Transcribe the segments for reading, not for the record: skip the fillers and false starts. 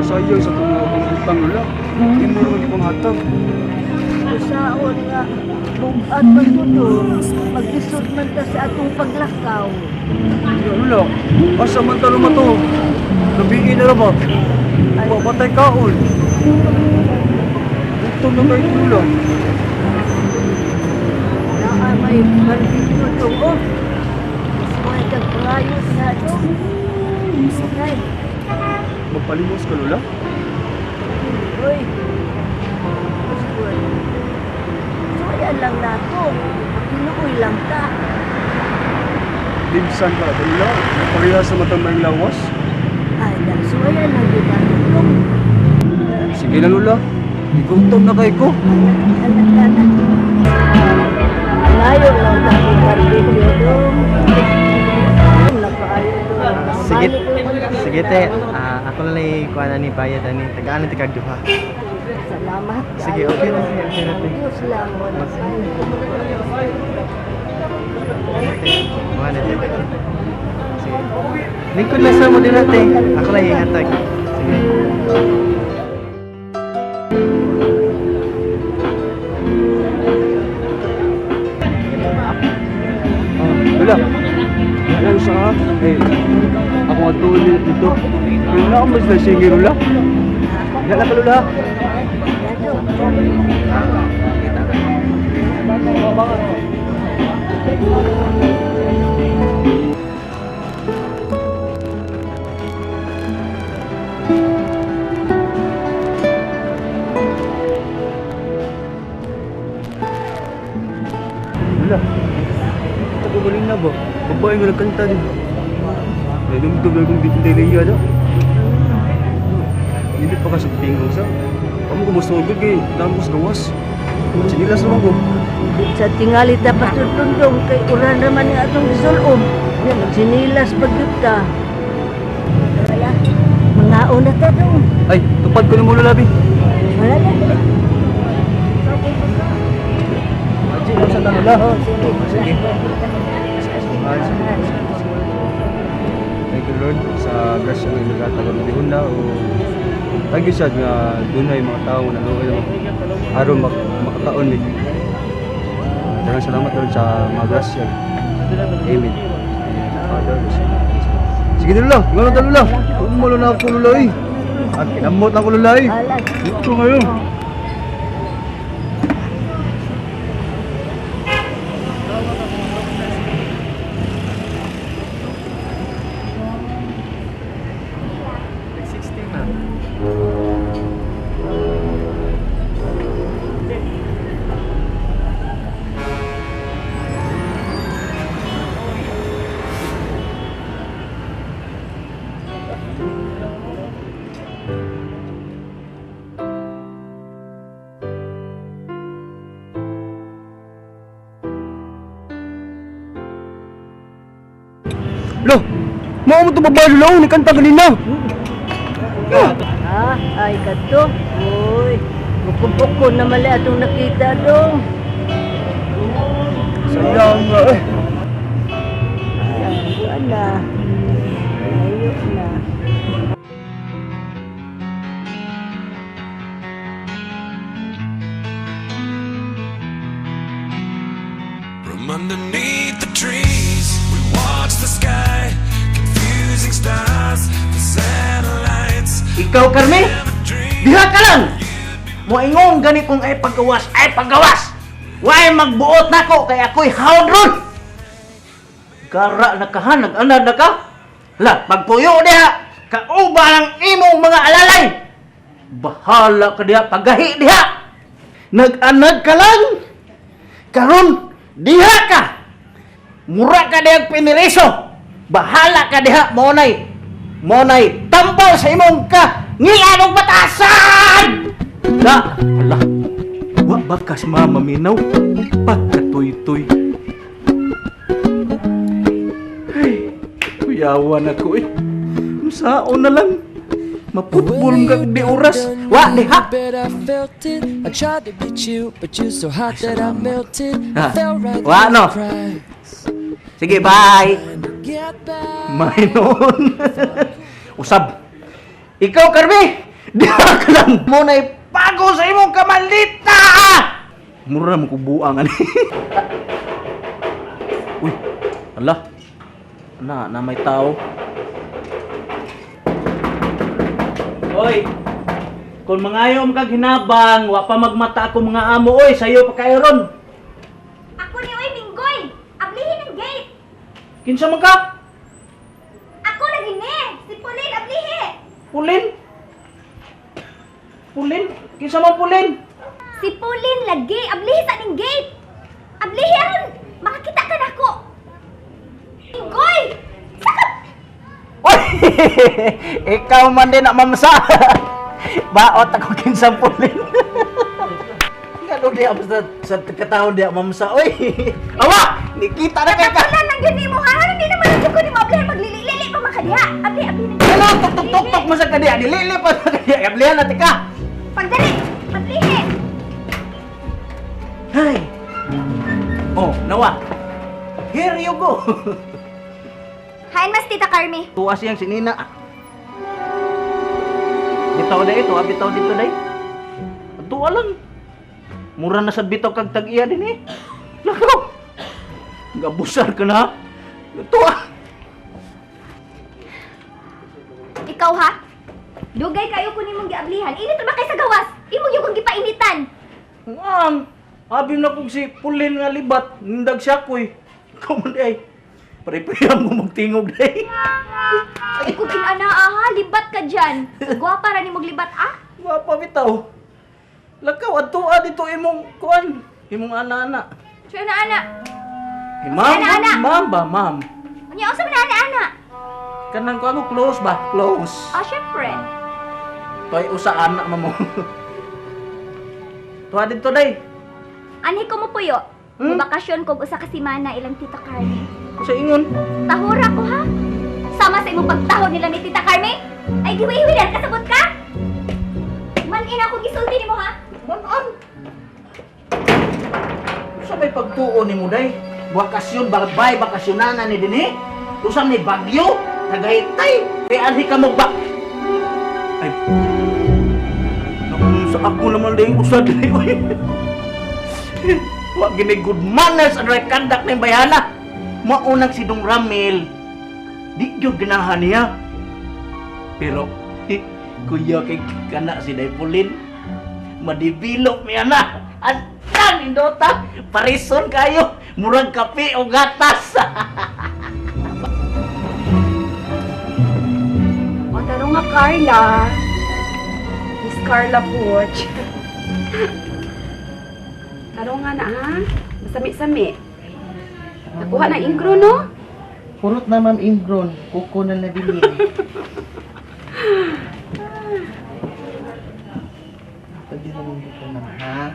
Sayang sa itong mga utang, Lola. Hindi mo naman ipanghatag. Usaon nga bugat man to, maglisod man ta sa atong paglakaw. Ya, Lola, asa man talo mato? Gabiin na ra ba? Papatay kaon. Gutom na kayo, Lola. Naa may barbecue dong, oh. Mas may kagprayos na dong. Ay, Magpalimos ka, Lola? uy. Pastor, suwayan lang nato. Tinuoy lang ta. Libsan ka, Lola. Pareha sa matang may lawas. Ay, suwayan lang yun nato dong. Sige na, Lola. Igutom na kayo ko. Anak, anak, anak. Layo lang ta kung barbecue dong. Napaayo dong. Sige, Balik lang ta. sige te. Ah, ako na lang kuha na ni bayad ani. Tagaan na tikag duha. Salamat. Sige, okay na, sige, okay na, te. Diyos lang. Wala Te, kuha na te. Sige. Lingkod lang sa mo din te. Ako lang ihatag. Sige. Ah, Lola. Alam sa ka? Eh, ako nga tuon dito. Pero na ako mas lasingin, Lola. Wala ka, Lola. Lola, kita ko galing na ba? Babae nga nagkanta din. Nadumdum na kong diliya na. Hindi pa ka sa tingong sa. Amo ko musugod kay damo sa gawas. Sinilas naman ko. Sa tingali ta pasundong kay uran naman nga atong gisulob. Yan, magsinilas pag yun ta. Wala, mangaon na ta dong. Ay, tupad ko na mo, Lola, bi. Wala na. Aji, ano sa Lola? Oh, sige. Sige. Thank you, Lord, sa grasya nga imong gatag ang bihon na o thank you sad nga dunay mga tao nga naluoy aron makakaon mi. Daghang salamat, Lord, sa mga grasya. Amen. Father, the Son, and the Holy Spirit. Sige Lola, ngano ta, Lola? Tumalo na ako, Lola, eh. At kinamot na ako, Lola, eh. Alas. Ito ngayon. Tag 60 na. Lo, mao mo to babae, Lola, oh, nagkanta ganina. Ha? Ay, kadto. Uy, buko-buko na mali atong nakita dong. Sayang nga eh. Ay, wala. Layo na. From underneath the trees, we watch the sky, confusing stars, the satellites. Ikaw, Carmen, Dream diha ka lang! Moingon gani kong ay paggawas, ay paggawas! Way magbuot nako kay ako'y hawd ron! Gara na ka ha, nag-anad na ka? La, pagpuyo diha, kauba ng imong mga alalay! Bahala ka diha, pagahi diha! Nag-anad ka lang! Karon, diha ka! Mura ka diha piniriso! Bahala ka diha, monay, tambaw sa imong ka, ngilan og batasan! La, ala, wa bakas mama minaw, pagkatuy-tuy. Ay, kuyawan ako eh. Unsaon na lang. Maputbol ka di oras. Wa, diha. Bet I felt it. I tried to be chill, but you're so hot that I melted. Ah, I fell right wa, through no? the cracks. Sige, bye. Get back. May noon. Usab. Ikaw, Carmi! Diha ka lang mo na ipago sa imong kamalita. Mura mo kubuang ani. Uy, ala. Na, na may tao. Oy. Kung mangayo kag hinabang, wa pa magmata ako mga amo oy, sayo pa kayo ron. Ako ni Oy Minggoy! Ablihin ang gate! Kinsa man ka? Ako lagi ni! Si Pauline, ablihi! Pulin? Pulin? Kinsa man Pulin? Si Pauline lagi! Ablihi sa aning gate! Ablihi aron! Makakita ka na ako! Minggoy! Saka! Oy! Ikaw man din ang mamsa. Baot ako kinsang Pulin. Ngano diya sa katawon diya mamsa oy. Awa, nikita na kay ka. Wala nang yun mo ha! Ano hindi naman ang ko ni mo ablihan maglili-lili pa makadiha! Abli, abli na. Hello, tuk tuk tuk tuk mo sa kadiya. Dilili pa sa kadiya. Ablihan na tika. Pagdali! Ablihi! Hay. Oh, nawa. Here you go. Hain mas Tita Carmi. Tuwa siyang sinina. Bitaw day ito, bitaw dito day. Tuwa lang. Mura na sa bitaw kag tag-iya din eh. Lakaw. Gabusar ka na. Tuwa. Ikaw ha? Dugay kayo ko nimong giablihan. Init ba kay sa gawas? Imo yung kong gipainitan. Ang abi na kog si Pulin nga libat, nindag siya koy. Ikaw man day. Pare-pareha mo magtingog day. Ay, kung kinana aha, libat ka dyan. Gwapa ra nimong libat ah. Gwapa bitaw. Lakaw adto dito imong kuan, imong ana-ana. Siya na ana. Eh, ma'am, Ana-ana. ma'am ba, ma'am? Unya unsa man ana ana? Kanang kuan mo close ba? Close. Ah, syempre. Toy usa anak mo. Tuwa dito day. Anhi ko mo puyo. Hmm? Bakasyon kog usa ka semana ilang Tita Carmen. Sa ingon. Tahura ko ha. Sama sa imong pagtaho nila ni Tita Carmen. Ay giwi-hiwilan kasabot ka. Man-in ako gisulti nimo ha. Man-an. Usa may pagtuo nimo day? Bakasyon babay bakasyonana ni dinhi. Usa ni Bagyo, Tagaytay. Kay anhi ka mo ba? Ay. Naku, sa ako naman day usa dili oy. Wa gini good manners and right conduct ning bayana. Maunang si Dong Ramil. Di gyud ganahan niya. Pero kuya kay kana si Daypulin. Madibilok mi ana. Antan indota, parison kayo, murag kape o gatas. O, tarong nga, Carla. Miss Carla Puch. Tarong nga na, ha? Masami-sami. Nakuha na ingro, no? Purot na ma'am ingron, kuko na nabilin. Pwede na rin dito ma'am ha?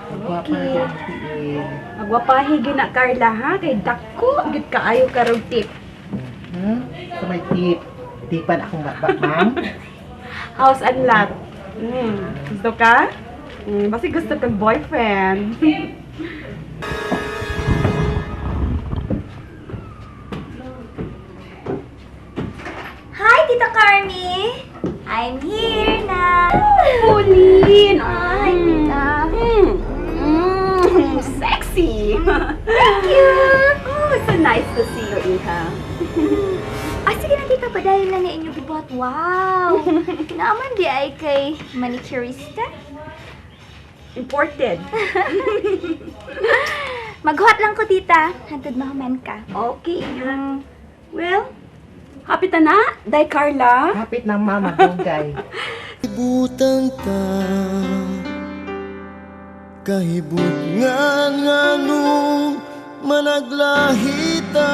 Magwapa na dyan tiil. Magwapahi na, Carla, ha? Kay dako, gid kaayo karong tip. Hmm? Sa may tip. Tipan akong bakbak ma'am. House and lot. Gusto ka? Basi gusto kang boyfriend. Hi, Tita Carmi! I'm here na! Pauline! Hi, Tita. Sexy! Thank you! Oh, so nice to see you, Iha. Ah, sige na, Tita. Padayon lang na inyong gibuhat. Wow! Naaman di ay kay manicurista. Imported. Maghuhat lang ko, Tita. Hantod mahuman ka. Okay, Iha. Well, happy ta na, Day Carla. Hapit na mama, dugay. Butang ta kahibutngan nganong managlahita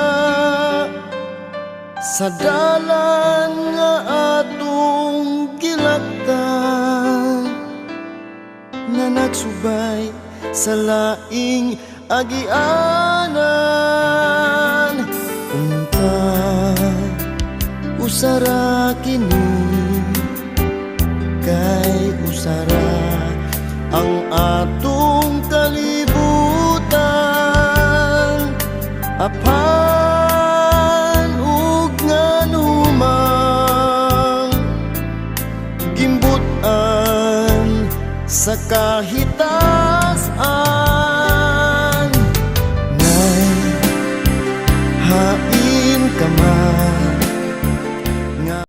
sa dalan nga atong gilaktan nga nagsubay sa laing agianan. Unta usara kini kay usara ang atong kalibutan, apan ug nganumang gimbutngan. sa kahitasan. Nay, hain ka man.